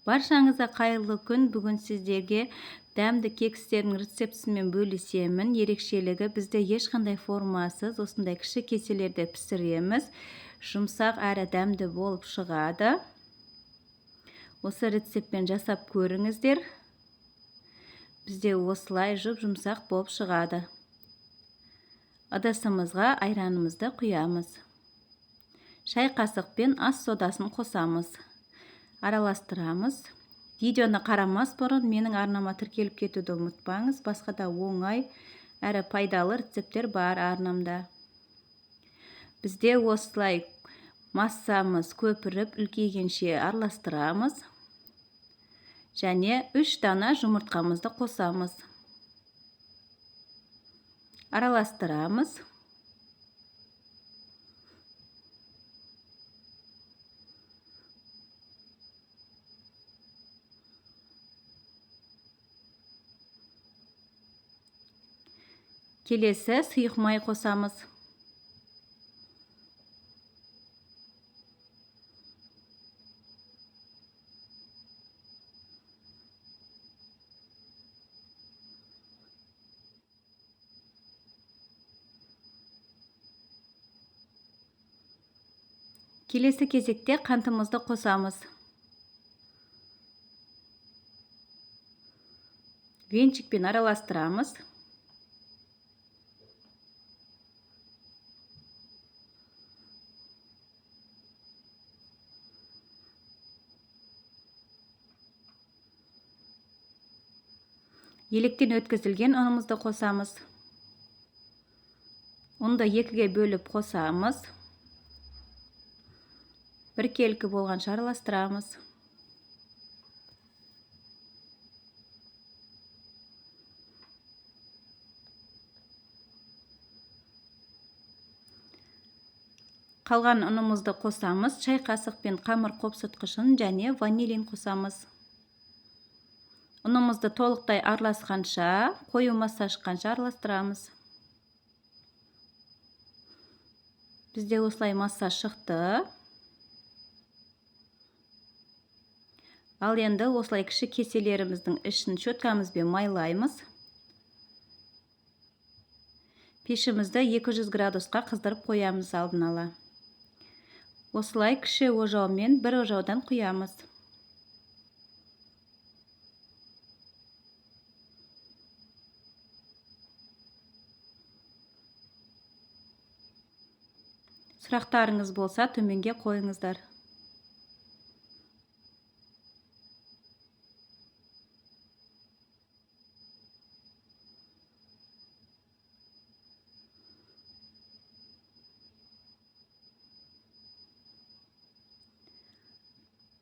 Баршаңызға қайырлы күн. Бүгін сіздерге дәмді кекстердің рецептісімен бөлісемін. Ерекшелігі бізде ешқандай формасыз осындай кіші кеселерде пісіреміз. Жұмсақ әрі дәмді болып шығады. Осы рецептпен жасап көріңіздер. Бізде осылай жұп-жұмсақ болып шығады. Ыдысымызға айранымызды құямыз. Шай қасықпен ас содасын қосамыз. Араластырамыз. Видеоны қарамас бұрын менің арнама тіркеліп кетуді ұмытпаңыз. Басқа да оңай әрі пайдалы рецепттер бар арнамда. Бізде осылай массамыз көпіріп үлкейгенше араластырамыз. Және 3 дана жұмыртқамызды қосамыз. Араластырамыз. Келесі сұйық май қосамыз. Келесі кезекте қантымызды қосамыз. Венчикпен араластырамыз. Електен өткізілген ұнымызды қосамыз. Ұнды 2-ге бөліп қосамыз. Біркелкі болғанша араластырамыз. Қалған ұнымызды қосамыз. Шай қасықпен қамыр қопсытқышын және ванилин қосамыз. Ұнымызды толықтай араласқанша, қою масса шыққанша араластырамыз. Бізде осылай масса шықты. Ал енді осылай кіші кеселеріміздің ішін щеткамызбен майлаймыз. Пешімізді 200 градусқа қыздырып қоямыз алдын ала. Осылай кіші ожаумен бір ожаудан құямыз. Сұрақтарыңыз болса төменге қойыңыздар.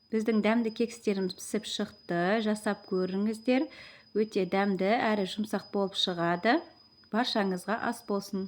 Біздің дәмді кекстеріміз пісіп шықты. Жасап көріңіздер. Өте дәмді әрі жұмсақ болып шығады. Баршаңызға ас болсын.